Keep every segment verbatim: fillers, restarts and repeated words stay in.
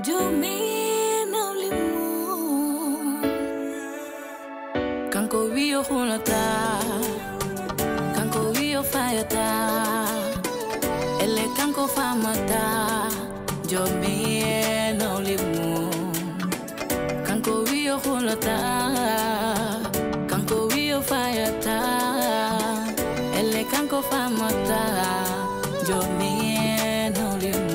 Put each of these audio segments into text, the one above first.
Jomi nawli mum. Kanko wi o hulata, kanko wi o fayata. Elle kanko famata. Jomi nawli mum. Kanko wi o hulata, kanko wi o fayata. Elle kanko famata. Jomi nawli mum.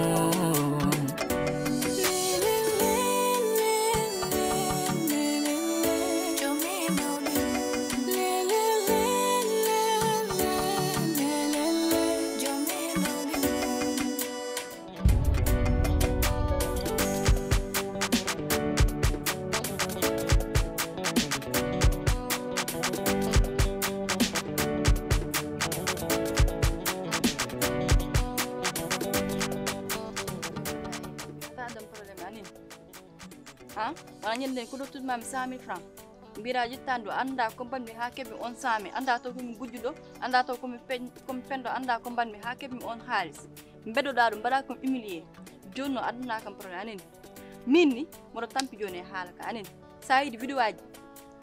Tadam problème anin. Ha? Wala ñande ko ɗo tutma mi cent mille francs. Mbira yettande o annda ko mbaɗmi haa keɓmi on cent mille. Annda taw ko mi gujjuɗo, annda taw ko mi pen-, ko mi penɗo, annda ko mbaɗmi haa keɓmi on haalis. Mbeɗoɗa ɗum, mbaɗa ko mi humilié. Jooni no aduna kam problème anin. Min ni, mboɗo tampi jooni e haala ka anin. Sa yiɗi vidéo aji,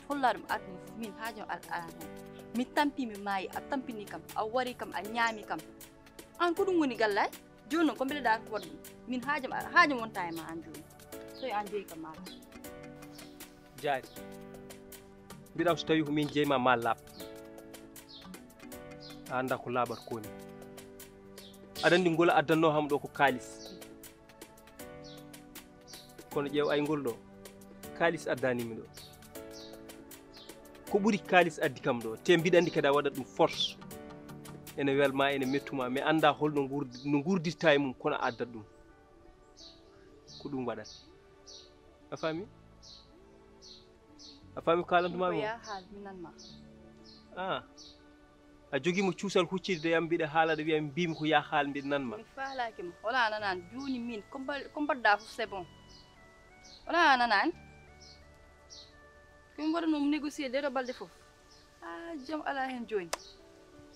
holla ɗum artini fof. Min haajam al-, ala hen. Mi tampi, mi maayi, a tampini kam, a wari kam, a ñaami kam. An ko ɗum woni gallay? Jooni noon ko mbeɗa ɗa ko waɗi ɗum. Min haajam, haajam wonta e ma an jooni. So an jeeyi kam maala. Jaari. Mbiɗa so tawi ko min jeeyi ma ma laaɓ. A annda ko laaɓata ko ni. Aɗa anndi ngol addanno ham ɗo ko kaalis. Kono ƴeew ay ngol ɗo. Kaalis addani mi ɗo. Ko ɓuri kaalis addi kam ɗo. Te mbiɗa anndi kadi a waɗat ɗum force. Ene welma, ene mettuma. Mi annda holno nguurdi-, no nguurdirta e mum, kono a addat ɗum. Ko ɗum waɗat. A faami? A faami ko kaalantuma mi? Ko ya haal, mi nan ma. Ah. A jogii mo cuusal huccirde yam mbiɗa haala ɗo wiya mbimi ko ya haal mbiɗa nan ma. Mi faalaaki mo. Wala a nanaani. Jooni min, ko mba-, ko mbaɗɗa fof c'est bon. Wala a nanaani. Ko mi waɗanoo mo négocier ɗee ɗo balɗe fof. Ah, jam alaa heen jooni.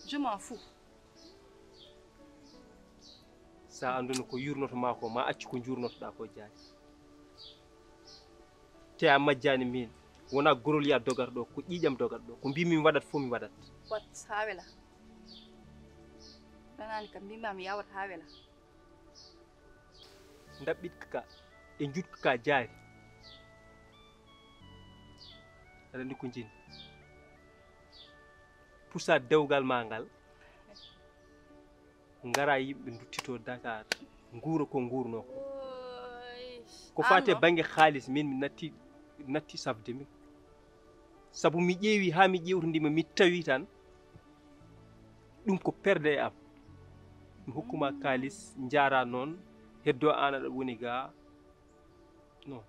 Je m'en fous. Sa annduno ko yurnoto ma ko, ma accu ko njurnotoɗa ko jaari. Te a majjani min, wona gorol ya dogat ɗo, ko ƴiƴam dogat ɗo, ko mbimi mi waɗat fof mi waɗat. Wat haa wela. Nanaani kam mbimami ya wat haa wela. Ndaɓɓitka ka e njutka ka jaari. Aɗa anndi ko njini. Pusa dewgal ma ngal. Ngara yimɓe nduttito Dakar, nguura ko nguurno ko. Oy, ko fati e bannge haalis, min mi natti, natti safde mi. Sabu mi ƴeewi haa mi ƴeewtondima, mi tawi tan ɗum ko perde e am. Mi hokkuma kaalis, njaara noon, heddo aan aɗa woni ga. Non.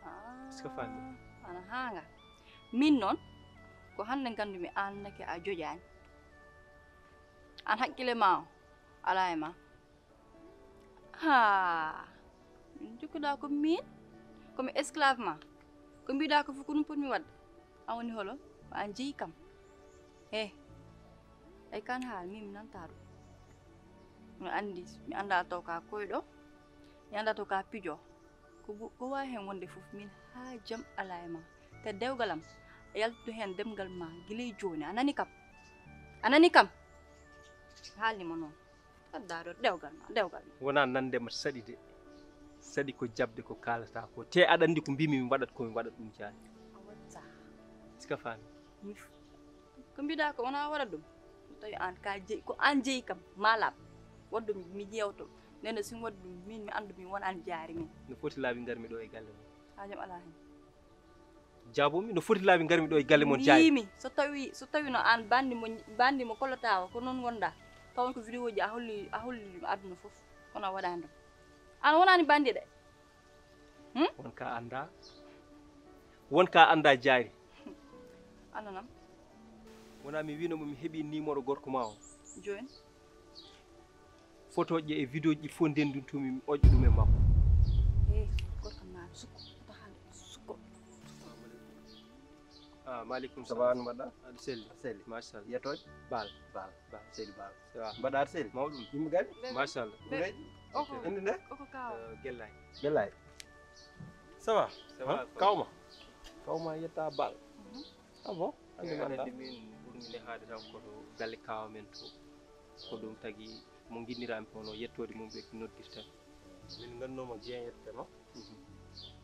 Ah, est-ce que faami? Ana haanga. Min noon, ko hannde nganndumi aan ndeke a joƴaani. Aan hakkille ma o alaa e ma. Haa, min jokkuɗa ko min, ko mi esclave ma. Ko mbiɗa ko fof ko ɗum potmi waɗde. A woni holo? Ko aan jeyi kam. He, ay kan haal, min mi nanta ɗum. Mi anndi, mi annda taw ka koyɗo, mi annda taw ka pijo. Ko bu-, ko waawi heen wonde fof, min haa jam alaa e ma. Te dewgal am, a yaltude heen demgal ma gila e jooni. A nani kam? A nani kam? Haalni mo noon. Adda ɗo dewgal ma, dewgal ma. Wona nande ma saɗi de. Saɗi ko jaɓde ko kaalata ko. Te aɗa anndi ko mbimi mi waɗat ko mi waɗat ɗum jaani. A watta. Est-ce que a faami? Mi f-, ko mbiɗa ko wona waɗa ɗum. Tawi aan ka jeyi, ko aan jeyi kam, ma laaɓ. Waɗ ɗum mi ƴeewto. Nden no si mi waɗi ɗum, min mi anndu mi won aan jaari min. No foti laabi ngarmi ɗo e galle mon. Haa jam alaa heen. Jaabomi, no foti laabi ngarmi ɗo e galle mon jaari? Mbimi, so tawi, so tawi no aan bandi mo, bandi mo kollata o, ko noon wonda. Tawon ko vidéo ji a holli, a holli ɗum aduna fof. Kono a waɗaani ɗum. Aan wonaani bandi de. Hmm? Won ka annda. Won ka annda jaari. Annanam. Wona mi wino mo mi heɓi numéro gorko ma o. Jooni. Fotooji e vidéo ji fof ndenndintumi mi oƴƴo ɗum e makko. Hey, gorko ma sukko. Foto hannde sukko. Ah, maaleykum salam. Sabaanu mbaɗɗa? Aɗa selli? Selli. Machallah. Yettooj? Baal. Baal. Baal. Seydi Baal. Mbaɗɗa aɗa selli? Mawɗum. Yimɓe gari? Machallah. Ɓureeji? Oko. Inde nde? Oko Kaw. Eh, Gellay. Gellay. Ça va? Ça va, Hein? ça va. Kawma. Kawma yetta bal. Mhm. Ah bon? Ande Eh, man aɗa da. Andi min ɓurmi nehaade tan ko to galle kaawa men to. Ko ɗum tagi mo nginndirami ko no yettoode mum ɓe noddirta. Min ngannoomo Dieng yettema. Mhm.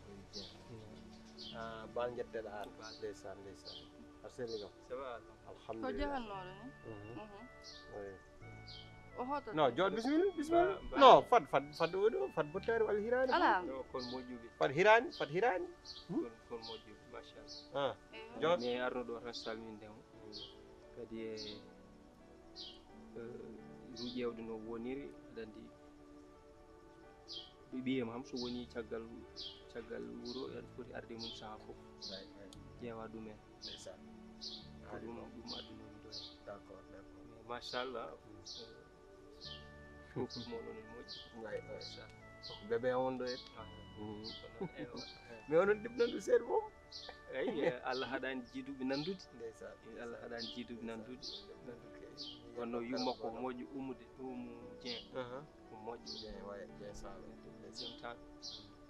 Oui, Dieng. Ah, bal njetteɗa an. Bal. Ndeysaan, ndeysaan. A selli kam. Ça va? Ko Alhamdulillah. Jahannooɗo ni? Mhm. Mhm. Oui. O hoto. Non, joɗ bismillah, bismillah. Ba- ba- Non, fat, fat, fat ɗo ɗo, fat bottaari walla hiraani. Ala. No, kon moƴƴuɓe. Fat hiraani, fat hiraani. Hmm? Kon, kon moƴƴuɓe, machallah. Ah. Eh. Joɗ. Mi arno ɗo tan salminde mo. Hmm. Kadi e, eh, ɗum ƴeewde no woniri, aɗa anndi ɓi-, ɓiyam ham so woni caggal, caggal wuro, en foti arde mum sahaa fof. Right, right. Ƴeewa ɗum en. Ndeysaan. Ko ɗum, ɗum addunoomi ɗo en. D'accord, d'accord. Mais machallah, eh, fof moɗon en moƴƴi. Right, right. Machallah. Bébé on ɗo en. Ah. Mhm. Kono, ewa. Mais onon ɗiɓnan ɗum seeɗa fof. Eyi, eh, Allah haɗani jiiduɓe nandude. Ndeysaan. Eh, Allah haɗani jiiduɓe nandude. Nandude kay. Wonno yumma ko moƴƴo umude, umu Dieng. Aha. Ko moƴƴo. Dieng, waye, Dieng Sall. Dieng Sall.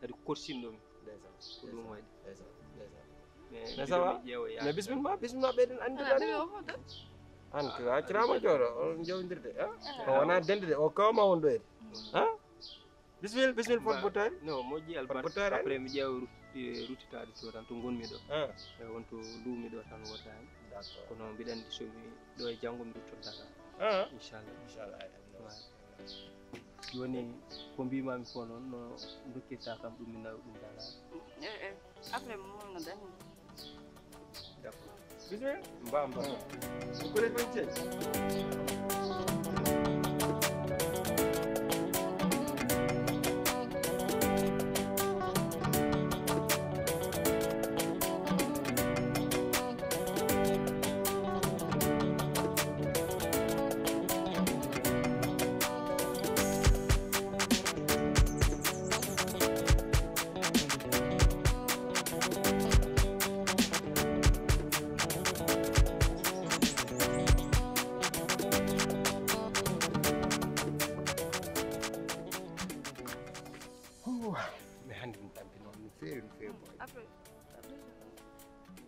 Kadi korsinɗo mi. Ndeysaan. Ko ɗum waɗi. Ndeysaan. Ndeysaan. Mais Mais ça va? Ƴeewa Mais bismillah, bismillah, ɓeyden anndirde. Ala, ɓe o hoto. An, ko accirama jooɗo, on jawdirde, ha? Ala. O wona dende de, o kawma on ɗo en. Mm. Ha? Bismil, bismil, fot Ba- bottaari? No, moƴƴi Fot albarka. Bottaari? Après, mi ƴeewa rut-, eh, ruttitaade to tan, to ngonmi ɗo. Ah. Eh, won to luumi ɗo tan wota hen. D'accord. Kono mbiɗa anndi so mi ɗo e janngo mi ruttoto Dakar. Ah. Inchallah. Inchallah, ay, ay, no. Voilà. Jooni ko mbimami ko noon, no dokkirta kam ɗum mi nawi ɗum Dakar. Eh, eh. Après, mo wonno dañi. D'accord. Bismillah. Mba, mba. Ko kole ko cey. Huu, mi hannde mi tampi noon, no feewi, no feewi, boy. Après, après,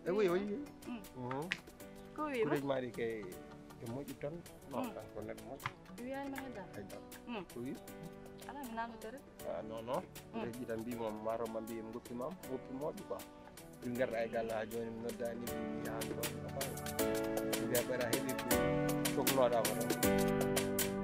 Eh oui, oui, oui. Mm. Mhm. Ko wiima? Kureeji maa ɗi kay, ɗe moƴƴi tan. Mm. Tan ko neɗɗo moƴƴo. Mi wiyaani ma hedda? Hay dara. Mm. Ko wi? Alaa, mi naamndotere. Ah, non, non. Mm. Kureeji tan mbiimi on, maro ma mbiimi ngoppi ma, ngoppi moƴƴi quoi. Min ngarɗa e galle haa jooni, mi noddaani, mi yahan toon, no faami. Mi wiya ɓeɗa heɓi ko coknoɗa ko tan.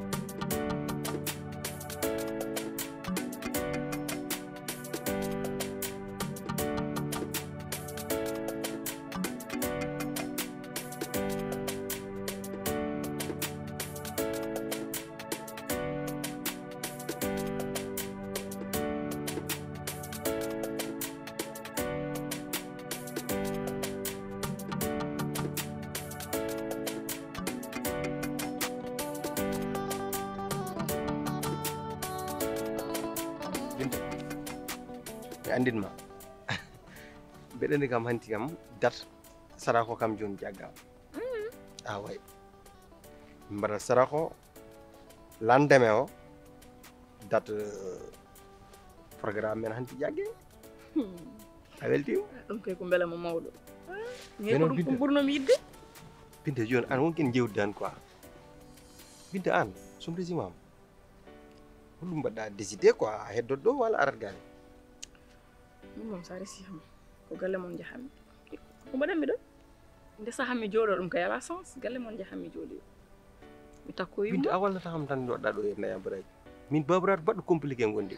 Binta, mi anndin ma. Mbeɗa anndi kam hanti kam dat sara ko kam jooni jagga. Ah, way. Min mbaɗa sara ko landeme o, date, euh, programme men hanti jagge. Hmm. A weltiima? Ɗum kay ko mbelema mawɗo. Ah, mi ko ɗum ko ɓurnomi yiɗde. Binta, jooni an wonken jewdi tan quoi. Binta, an, sum resi maam. Ko ɗum mbaɗɗa décidé quoi, a heddot ɗo walla arat galle? Min moom, so a resi kam, ko galle mon njahammi. Ko mbaɗanmi ɗo? Nde sahaa mi jooɗo ɗum kay alaa sens, galle mon njahammi jooɗi. Mi takkoyi Binta, mo. A wallata kam tan joɗɗa ɗo e Naya Baraji. Min Babaraat baɗɗo compliqué ngondi.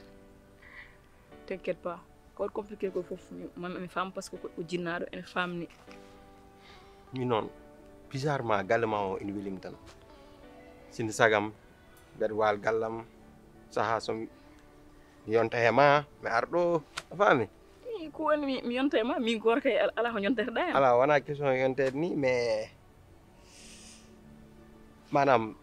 T'inquiète pas. Ko compliqué ko fof, mi, ma, mi faam parce que ko o jinnaaɗo ene faamni. Mi noon, bizarrement, galle ma o ene welimi tan. Sinno sagam, mbeɗa waal gallam, sahaa so mi yonta he ma, mi ar ɗo, a faami? Ii, ko woni mi, mi yonta e ma, min goto kay al-, alaa ko yonteteɗaa e am. Alaa, wonaa question yonteede ni, mais maanaam,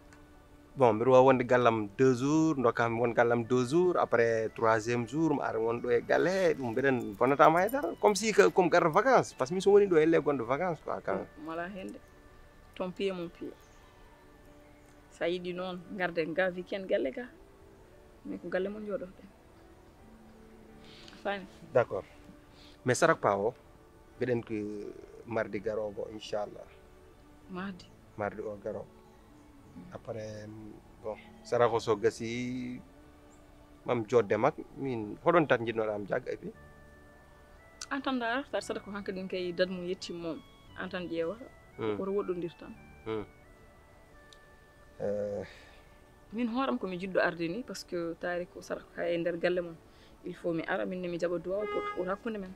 bon, mbiɗa waawi wonde gallam deux jours, ndokkam won gallam deux jours, après troisième jour, mi ara won ɗo e galle he, ɗum mbeɗen bonnataama hay dara. Comme si que, comme garɗo vacances, parce que min so woni ɗo elle gonɗo vacances quoi, quand même. Mala hende. Ton pied, mon pied. Sa yiɗi noon, ngarden ga weekend galle ga. Mais ko galle mon jooɗotoɗen. A faami? D'accord. Mais sarak pa o, mbiɗen ko mardi garoowo inchallah. Mardi? Mardi o garoowo. Après, bon, sarak o so gasi, mam joodde mak, min, hoɗon tan njiɗnoɗa am jag, et puis? An tan ndaarata, saɗa ko hankadin kay dad mum yetti moom. An tan ƴeewata. Hmm. Woto woɗɗondir tan. Hmm. Eh, Min hooram ko mi jiɗɗo arde ni, parce que taari ko sarak ka e nder galle mon. Il faut mi ara, min ne mi jaɓa duwaw pour, pour hakkunde men.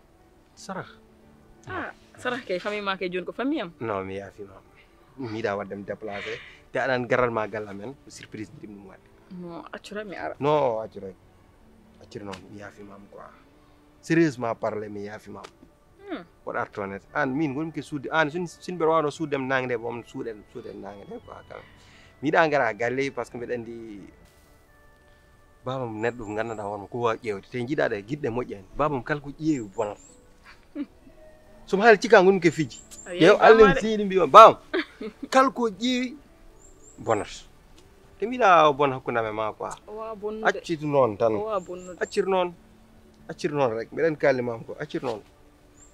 Sarak? Ah, sarak kay famille ma kay jooni ko famille am. Non, mi yaafima. Mi yiɗa waɗde mi déplacé. Te aɗan garal ma galle men, ko surprise ɗim ɗum waɗde. Non, accura mi ara. Non, accura. Accura noon, mi yaafima quoi. Sérieusement parler, mi yaafima. Hmm. Woɗ artonet. An min wonmi ke suude. An sin sin mbeɗa wawno suuddem nangue nde, boom suuɗen suuɗen nangue nde quoi quand même. Mi yiɗa gara galle parce que mbeɗa andi babam neɗɗo ko gandanɗa hoorema ko wawi ƴeewde te jiiɗaɗe giɗɗe moƴƴani babam kala ko ƴeewi bonata. Somi haali cika gonmi ke fiji ƴeew allen siini mbiwa babam kala ko ƴeewi bonata. Te mbiɗa o bon hakkunde amen ma quoi. O wawa bonnude. Accir noon tan. O wawa bonnude. Accir noon. Accir noon rek mbeɗen kallimama ko accir noon.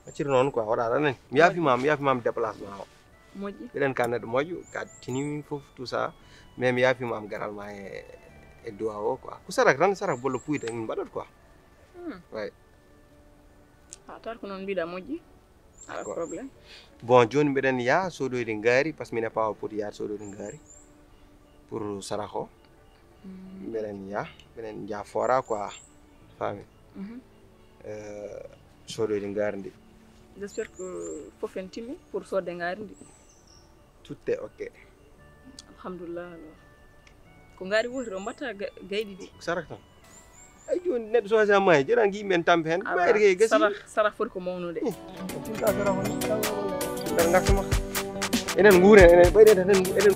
Accir noon quoi waɗa tan mi yaafima mi yaafimama déplacement o. Moƴƴi. Eɗen ka neɗɗo moƴƴo ka tinimi fof tout ça. Mais mi yaafima am garal ma e e duwa o quoi ko sarak tan sarak bollo puyde min mbaɗat quoi. Hmm. Way. A tar ko noon mbiɗa moƴƴi. Ala Quoi. Problème. Bon joni mbiɗen yaha sodoyde ngaari parce que mine pawa poti yaade sodoyde ngaari pour sarak o. Mbiɗen yaha mbiɗen jaha fora quoi. Faami? Mhm. Eh, sodoyde ngaari ndi. J'espère que fof en timmi pour sodde ngaari ndi. Tout est ok. Alhamdulillah alors. Ko ngaari wooti ɗo mbatta ga- gayɗi ɗi. Sarak tan. Ay joni neɗɗo sosa maayi jeɗan ko yimɓe en tampi hen mayde kay gasi. Sara sara foti ko mawnude. Nder gartuma enen nguren enen ɓayɗen tan enen.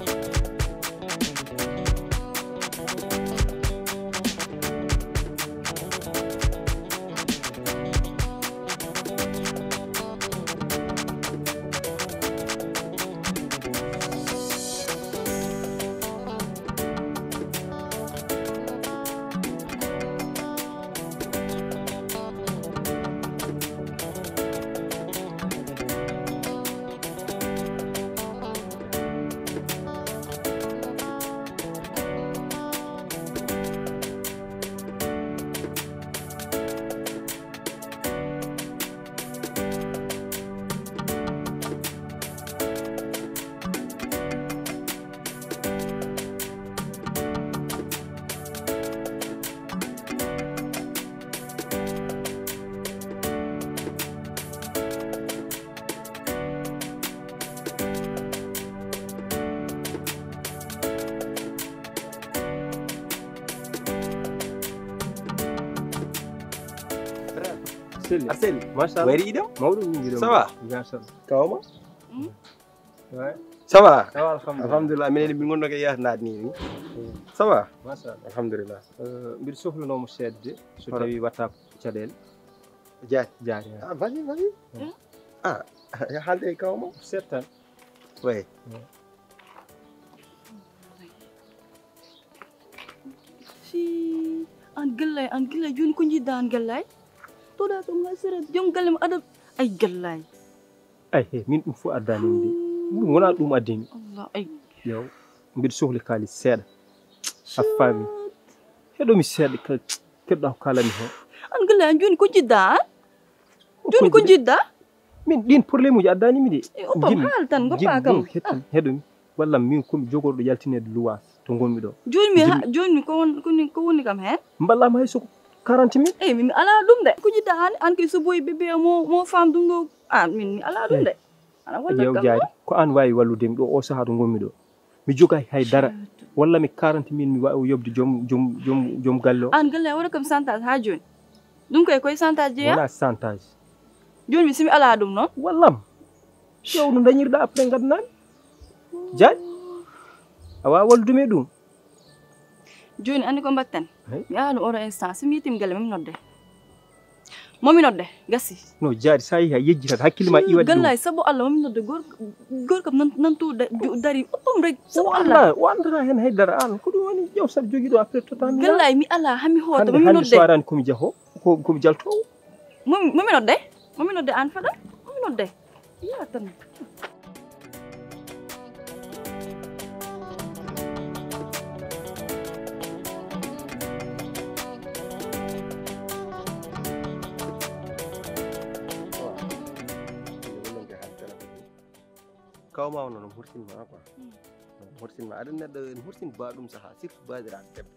Selli. Arseli, machallah. Wayri iɗo? Mawɗum min mbiɗo. Ça va? Machallah. Kawma? Ouais. Ça va? Ça va, alhamdulillah. Alhamdulillah. Minen min gonno ke yah naat ni ni. Ça va? Machallah. Alhamdulillah. Euh, mbiɗo sohlanomo seedde so tawi watta caɗele. Jaari. Jaari. Ah, vas-y, vas-y. Ah, ya haalde e kawma? Seeɗa tan. Ouais. Fii an gallay an gallay joni ko jidda an gallay toɗa kam ha sera joom galle ma adab ay gallay. Ay he min ɗum fof addani mi de ɗum wona ɗum addini. Allah ay Yo mbiɗa sohli kaalis seeɗa. A faami. Heɗomi seeɗa kala keɗɗa ko kalami he. An gallay an joni ko jidda an joni ko jidda. Min ɗin problème uji addani mi de. Oto haal tan goppa kam. Heɗomi wallam min komi jogorɗo yaltinede luwas to gonmi ɗo. Joni mi joni ko woni ko woni kam hen? Mballama hay soko quarante mille. Eyi min ala ɗum de ko jidda an an kay so boyi bébé mo mo fam ɗum ɗo an min mi ala ɗum de. Ana walla kam jaari ko an wawi walludemi ɗo o saaha to gonmi ɗo. Mi jogay hay dara. Walla mi quarante mille mi wawi yobde joom joom joom joom galle o. An galle a waɗa kam chantage ha joni? Ɗum kay koye chantage jeeya? Wona chantage. Joni mi simi ala ɗum noon? Wallam. Kew no dañirɗa après gaddanami. Jaaƴ. A wawa walludemi e ɗum. Joni andi ko mbatten? Mi ala ɗum oɗo instant simi yettim galle mami nodde. Momi nodde, gasi. No jaari, sa yehi a yejjitat, hakkille ma iwat ɗum. Gallay, sabu Allah, momi nodde, gor-, gorko nan, nan tu da-, ju-, dari, ɗum rek, sabu Allah. Allah, o anndata heen hay dara, aan, ko ɗum woni ƴeew sabu jogii ɗo après tota mi. Gallay, mi ala, hami hoota, hannde, momi hannde nodde. Soirée an komi jaho, ko, komi jaltoowo. Momi, momi nodde, momi nodde aan fada, momi nodde. Iya tan. Kaw ma on no hurtin ma quoi. No hurtin ma, aɗa neɗɗo en hurtin ba ɗum saha, surtout baadira debbo.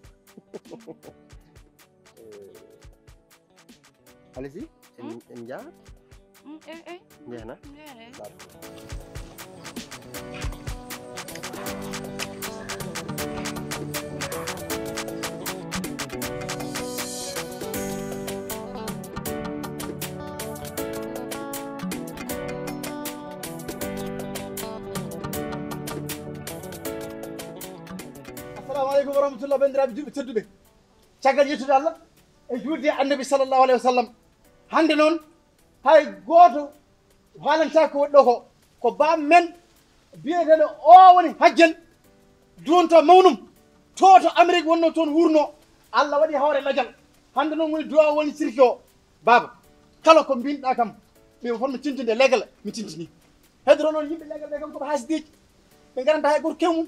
Alisi, en, en njaha? Mm, eh, eh. Njehna? Njehna. Assalamu aleykum wa rahmatullah, banndiraaɓe julɓe tedduɓe. Caggal yettude Allah e juulde e Annabi sallallahu alayhi wa sallam. Hannde noon, hay gooto haalantaa ko waɗi ɗo ko. Ko baaba men biyeteeɗo o woni Hajjel, duwonto mawnum, to, to Amérique wonno toon wuurno. Allah waɗi hoore lajal. Hannde noon woni duwaaw woni sirki o. Baaba, kala ko mbinɗa kam, ɓe fotmi tintinde legal, mi tintini. Hedoro noon yimɓe legal ɓe kam ko ɓe haasidiiɓe. Ɓe ngaranta hay gooto kew mum.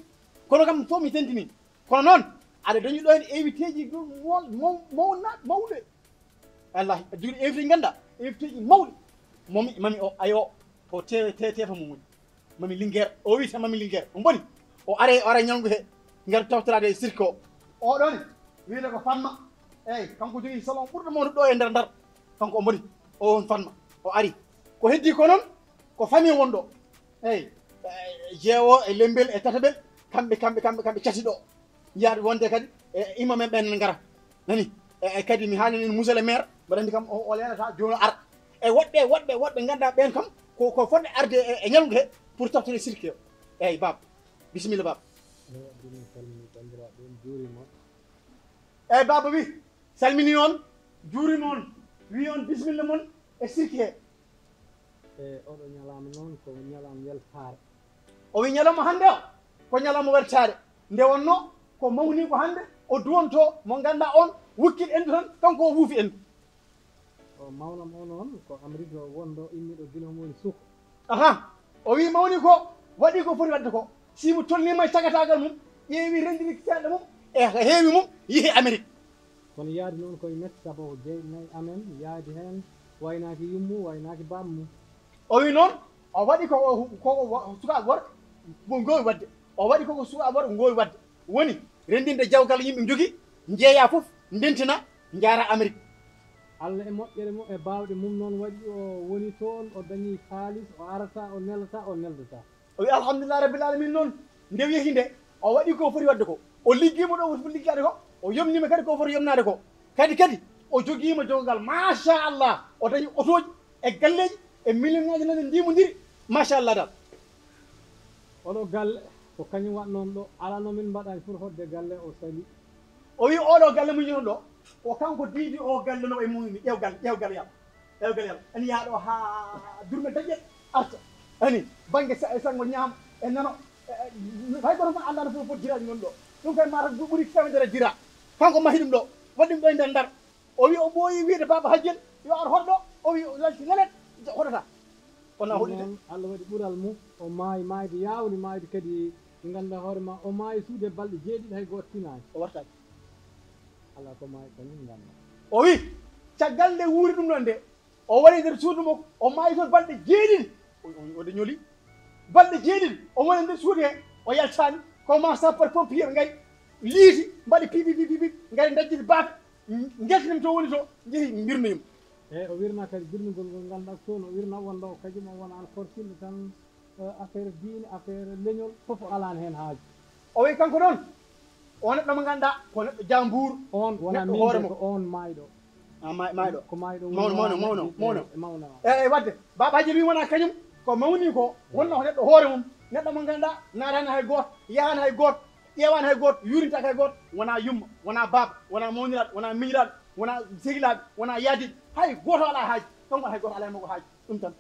Kono kam fof mi tentini. Kono noon, aɗa dañi ɗo heen invité ji maw-, maw-, mawna-, mawɗe. Wallahi, aɗa jogii invité ji ngannduɗaa, invité ji mawɗi. Momi, mami o, ayo, o te-, te-, tefa mum woni. Mami Linguère, o wiyata Mami Linguère. O mboni, o are, o ara ñalngu he, ngar tawtoraade e sirke o. O ɗon, wiyata ko Fatma. Eey, kanko jogii salon ɓurɗo mawnude ɗo e nder Ndar. Kanko o mboni, o won Fatma. O ari. Ko heddi ko noon, ko famille won ɗo. Eey, e jeewo, e lembel, e tataɓel, kamɓe, kamɓe, kamɓe, kamɓe cati ɗo. Njiyaɗo wonde kadi, e, imam en ɓen ngara. Nani? E, e, kadi mi haalani en monsieur le maire, mbaɗa anndi kam o, o lelata, jooni o ara. E woɗɓe, woɗɓe, woɗɓe ngannduɗaa ɓeen kam, ko, ko fotde arde e, e ñalngu he pour toftade sirke o. Eey, Baaba. Bisimilla, Baaba. Eey, Baaba wi, salmini on, juurima on, wi on bisimilla mon e sirke he. E oɗo ñalaama noon ko ñalaama weltaare. O wi ñalawma hannde o ko ñalawma weltaare. Nde wonnoo ko mawni ko hannde o duwonto mo ngannduɗaa on wukkit endu tan, kanko o wuufi endu. O mawnam o noon ko Amérique o wonɗo immiɗo gila omo woni suka. Aha, o wi mawni ko waɗi ko foti waɗde ko. Si mo tolniima e cagataagal mum, ƴeewi renndiri seeɗa mum e heewi mum, yehi Amérique. Kono yaadi noon koye metti, sabu ko jeyɗinayi amen yaadi heen, waynaaki yummu, waynaaki baaba mum. O wi noon, o waɗi ko, ko, ko wa-, sukaaɓe worɓe mo ngoowi waɗde. O waɗi ko, ko sukaaɓe worɓe ngoowi waɗde. Woni renndinde jawkal yimɓe njogii, njeeya fof, ndentina, njaara Amérique. Allah e moƴƴere mum e baawɗe mum noon waɗi o woni toon, o dañi kaalis, o arata, o nelata, o neldata. O wi alhamdulillah rabbil alamin noon, nde o yehi nde, o waɗi ko foti waɗde ko. O liggiima ɗo o foti liggaade ko, o yomniima kadi ko foti yomnaade ko. Kadi, kadi, o jogiima jogal, machallah, o dañi otooji e galleeji e million ŋaaji nani ndimondiri, machallah dal. Oɗo galle, ko kañum waɗnoon ɗo, alaa no min mbaɗani pour hoɗde galle o sali. O wi oɗo galle mum yino ɗo, ko kanko diidi o galle no e mum, mi ƴeew galle, ƴeew galle yam. Ewgal Yalla, en yaha ɗo haa durme daƴƴel arta. Ani, bannge sa-, e sanngo ñaam, e nano, e, e, hay gooto fof anndaano fof foti jiraaji ngon ɗo. Ɗum kay mata ɓuri temedere jira. Kanko mahi ɗum ɗo, waɗi ɗum ɗo e nder Ndar. O wi o ɓooyi wiide Baaba Hajjel, yo ar hoɗo ɗo, o wi o lalti lelet, hoɗata. Kono a hoɗi de. Noon Allah waɗi ɓural mum, o maayi maayde yaawni, maayde kadi, ɓe ngannduɗaa hoore ma, o maayi suude balɗe jeeɗiɗi, hay gooto tinaani. O wartaaki. Alaa ko maayi kañum ngannduɗaa. O wi, caggal nde wuuri ɗum ɗon nde, o wari nder suudu makko, o maayi toon balɗe jeeɗiɗi. O, o, o dañoli. Balɗe jeeɗiɗi, o woni nder suudu he, o yaltaani. Ko ma sapeur pompier ngari, liiti, mbaɗi pipi, pipi, pipi, ngari ndajjiti baafe, ngeltini to woni to, njehi mbirnoyimo. Eey, o wirna kadi birnugol ngol ngannduɗaa ko toon o wirna wonde o kadi mo wonaa korsinɗo tan. Eh, affaire diine, affaire leñol, fof o alaani heen haaju. O wi kanko noon, o neɗɗo mo ngannduɗaa ko neɗɗo jambuur, on wonaa neɗɗo min hoore de, mum. Ko on maayɗo. Ah, maay-, maayɗo. Ko maayɗo woni mawno, mawno, wonaa mawno, neɗɗo mawno. Mawno. Eey, eey, waɗde, Baaba Hajji wi wonaa kañum, ko mawni ko, wonno ko neɗɗo hoore mum, neɗɗo mo ngannduɗaa, naataani hay gooto, yahaani hay gooto, ƴeewaani hay gooto, yuurintaake hay gooto, wonaa yumma, wonaa baaba, wonaa mawniraaɗo, wonaa miñiraaɗo, Wona sehilaaɓe, wona yaadiiɓe, hay gooto alaa haaji. Kanko hay gooto alaa e makko haaji. Ɗum tan.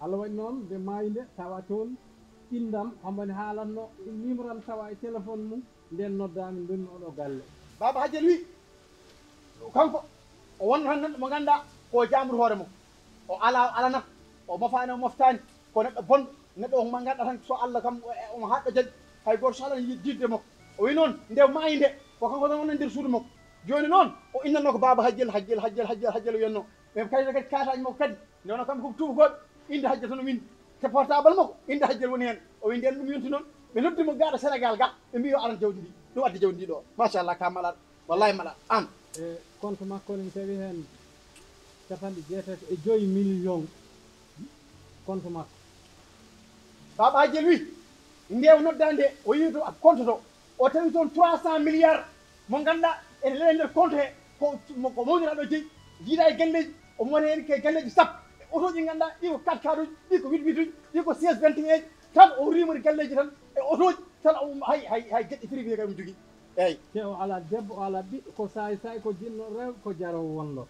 Allah waɗi noon, nde maayi nde, tawa toon inndam, omo woni haalatno numéro am, tawa e téléphone mum, nden noddaami, ndonmi oɗo galle. Baaba Hajjel wi, kanko, o wonno tan neɗɗo mo ngannduɗaa ko jaambuɗo hoore makko. O alaa, o alanat, o mofaani, o moftaani, ko neɗɗo bonɗo, neɗɗo mo ngannduɗaa tan so Allah kam, o, omo haaɗɗo jaɓi, hay gooto so alaa yiɗde makko. O wi noon, nde maayi nde, ko kanko tan woni nder suudu makko. Jooni noon, o innanno ko Baaba Hajjel, Hajjel, Hajjel, Hajjel, Hajjel o wiyatno. Ɓe kadi, kadi kaartaaji makko kadi, nde wonno kamɓe ko tuubakooɓe, innde Hajjel tan o winndi. Te portable makko, innde Hajjel woni heen. O wi ndeen ɗum yonti noon, ɓe noddi mo gaaɗo Sénégal ga, ɓe mbi yo aran jawdi ndi. Ɗum addi jawdi ndi ɗo. Machallah, ka malal. Wallahi malal. An. E compte makko ne tawi heen capanɗe jeetati e joy million. Compte makko. Baaba Hajjel wi, nde o noddaa nde, o yehi to compte to. O tawi toon trois cent milliards mo ngannduɗaa ene lelii nder compte he, ko, mo, ko mawniraaɗo jeyi, jiidaa e galleeji, o moni heen ke galleeji sappo, e otooji ɗi ngannduɗaa, ɗi ko quatre quatre uji, ɗi ko huit huit uji, ɗi ko seize vingt et un, tan o rimori galleeji tan, e otooji, tan o, hay, hay, hay geɗe privé kay omo jogii. Eeyi. Te o alaa debbo, o alaa ɓiɗɗo, ko saay saay, ko jinno rewɓe, ko jaroowo wonlo.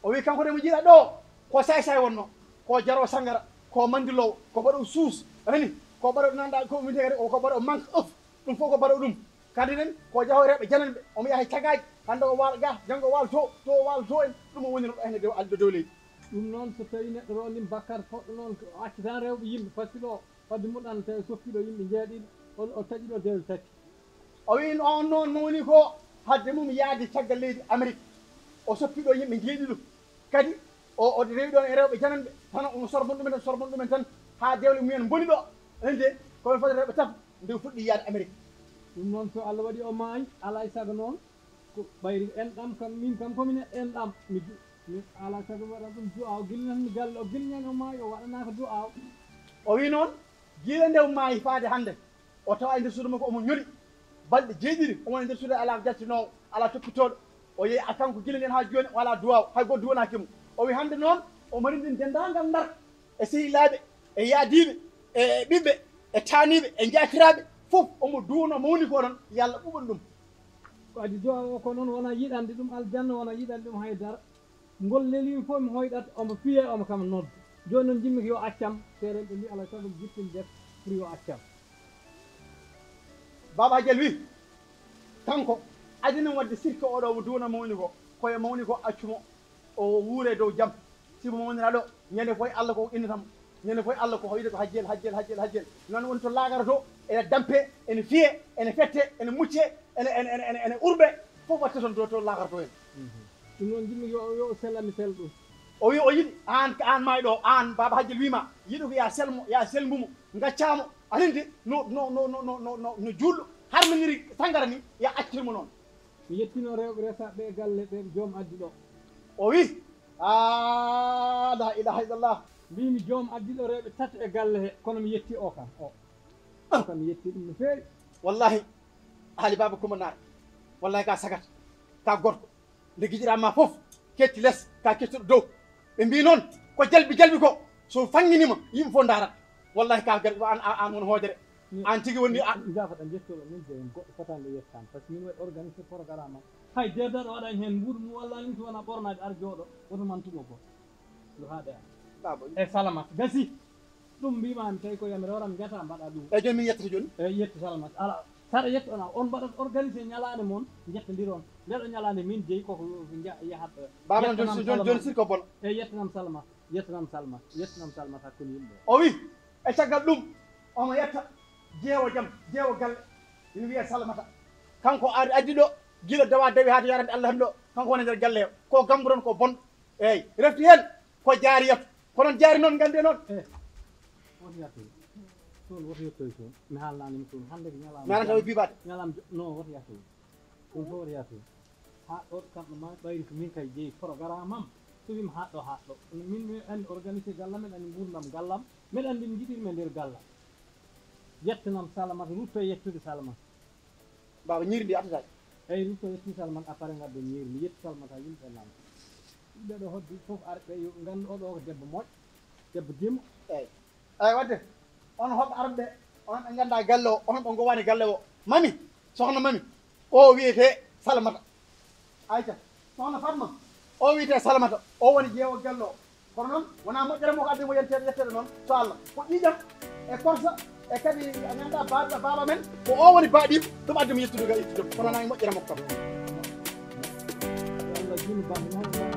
O wi kanko de mo jiiɗaa ɗo, ko saay saay wonno, ko jaroowo sanngara, ko manndiloowo, ko baɗoowo suus, a nani, ko baɗoowo nanda, ko wiyetee kadi, ko baɗoowo manque œuf, ɗum fof ko baɗoowo ɗum. Kadi nen, ko jahoowo rewɓe jananɓe, omo yaha e cagaaji, hannde o waal ga, janngo o waal to, to o waal to en, ɗum o woni ɗo heen e dow, alɗo dow leydi. Ɗum noon, so tawii neɗɗo rondii bakkar poɗɗo noon, o acca tan rewɓe yimɓe, parce que ɗo, fodde mum ɗan tawi soppiɗo yimɓe jeeɗiɗo, o, o taƴi ɗo dewle tati. O wi on noon mawni ko hadde mum yaade caggal leydi Amérique. O soppi ɗo yimɓe jeeɗiɗo. Kadi o, o rewi ɗon e rewɓe jananɓe, tan omo sorbon ɗumen tan, sorbon ɗumen tan, haa dewle mumen mboni ɗo. Enen de, ko ɓe foti rewɓe tato, nde o fuɗɗi yaade Amérique. Ɗum noon, so Allah waɗi o maayi, alaa e sago noon, ko ɓayri enɗam kam, min kam, ko min enɗam. Mi du-, mi alaa e sago mi waɗa ɗum du'a, o gilnan mi galle, o gilnan o maayi, o waɗanaaka du'a. O wi noon, gila nde o maayi faade hannde, o tawa e nder suudu makko omo ñoli. Balɗe jeeɗiɗi, omo woni nder suudu, alaa jaltinoowo, alaa toppitooɗo. O yehi a kanko gila ndeen haa jooni, o alaa duwaaw, hay gooto duwanaaki mo. O wi hannde noon, o mari ndin denndaangal Ndar, e sehilaaɓe, e yaadiiɓe, e ɓiɓɓe, e taaniiɓe, e njaatiraaɓe, fof omo duwno mawni ko noon, yo Allah ɓuɓan ɗum. Ko adii duwaaw o ko noon, wona yiɗande ɗum aljanna, wona yiɗande ɗum hay dara. Ngol leliima fof mi hoyɗat, omo fiyee, omo kam nodda. Jooni noon, njiɗmi ko yo accam, seerenɓe mbii, alaa e sago mi jippin def pour yo accam. Baaba Hajjel wi, kanko, adii noon waɗde sirke oɗo mo duwna mawni ko, ko yo mawni ko accu mo, o wuure dow jam. Sibu mawniraaɗo, ñande fof Allah ko innata mo. Ñande fof Allah ko hoyde ko Hajjel, Hajjel, Hajjel, Hajjel. Noon woni to laakara to, ene dampe, ene fiye, ene fette, ene mucce, ene, ene, ene, ene, ene urɓe, fof waɗta toon to, to laakara to en. Mhm. Ɗum noon njiɗmi yo, yo o sella, mi sel ɗum. O wi o yiɗi, aan, aan maayɗo o, aan Baaba Hajjel wiima, yiɗi ko ya sel mo, ya selmbu mo, ngaccaa mo. Aɗa anndi no, no, no juulɗo harminiri sanngara ni, ya accir mo noon. Mi yettino rewɓe resaaɓe e galle ɓe joom addi ɗo. O wi, "Ah, la ilaha illallah." Mbimi joom addi ɗo rewɓe tato e galle he, kono mi yetti o kam. O, o kam mi yetti ɗum no feewi. Wallahi, Haali Baaba Kumba Naar, wallahi ka sagat, ka gorko. Nde gijiɗaa ma fof, ketti les, ka kettuɗo dow. Ɓe mbii noon, ko jalbi jalbi ko, so fannginiima, yimɓe fof ndaarat. Wallahi ka gar, an, an, an won hoodere. An tigi woni a- Jaafoɗa, njettoɗo min de, en goɗɗo fotaani ɗo yettaani, par ce que min waɗi organisé programme am. Hay deedaɗo waɗani heen mbuuɗu mum walla min so wona ɓornaade ar jooɗo, woto man tumo ko. Ɗo haaɗe am. Baaba. E Salamata, gasi. Ɗum mbiimaami tawi ko yami rewran mbiyata mbaɗa ɗum. Eyi, jooni min yettata jooni? Eyi, yettu Salamata. Ala, saɗa yettu ona, on mbaɗat organisé ñalaande mon, njettondiron. Ndeɗo ñalaande min jeyi koko nja-, yahat, eh, Baaba, jooni, yettanam jooni, jooni, Salamata. Sirko bon. Eyi, yettanam Salamata. Yettanam Salma, yettanam Salma hakkunde yimɓe. O wi, e caggal ɗum, omo yetta jeewo jam, jeewo galle. Ina wiyee Salmata. Kanko ar-, addi ɗo, gila dawa dawi haa to yarande Allah hannde ɗo, kanko woni nder galle o. Ko gamburon ko bon. Eeyi, refti heen ko jaari yetto. Ko noon jaari noon, nganndi noon. Eh, woto yettoy. Toon woto yettoy toon. Mi haalnaani mo toon. Hannde ko ñalaama. Mi haalanta o biibaade. Ñalaama jo-, non, woto yettoy. Ɗum fof woto yaasin. Haa ɗo kamɗo ma ɓayri ko min kay jeyi programme am. So wiima haa ɗo, haa ɗo. Kono min, min anndi organisé gallam, min anndi nguurndam gallam. Min anndi no njiɗirmi e nder gallam. Yettanam Salamata, rutto e yettude Salamata. Baaba, ñiiri ndi attataake. Eyi, rutto e yettude Salamata, après ngaddo ñiiri ndi, yetti Salamata, yimɓe lam. Yimɓe ɗo hoddi fof ar ɓe yo nganndu oɗo ko debbo moƴƴo, debbo dimo. Eyi. Eyi, wadde, on hoɓɓe arɓe ɓe, on ɓe nganndaa galle o, on ɓe ngowaani galle o. Mami, sohna Mami, o wiyetee Salamata. Ayca. Sohna Fatma, o wiyetee Salamata, o woni jeewo Gello. Kono noon, wonaa moƴƴere mo ko addi mo yenteede, yetteede noon, so Allah. Ko ƴiiƴam e korsa e kadi a ñannda baaba, baaba men, ko o woni baaɗiiko, ɗum addi mo yettude ga yettude. Kono wonaa e moƴƴere makko kam. Allah jini baaba.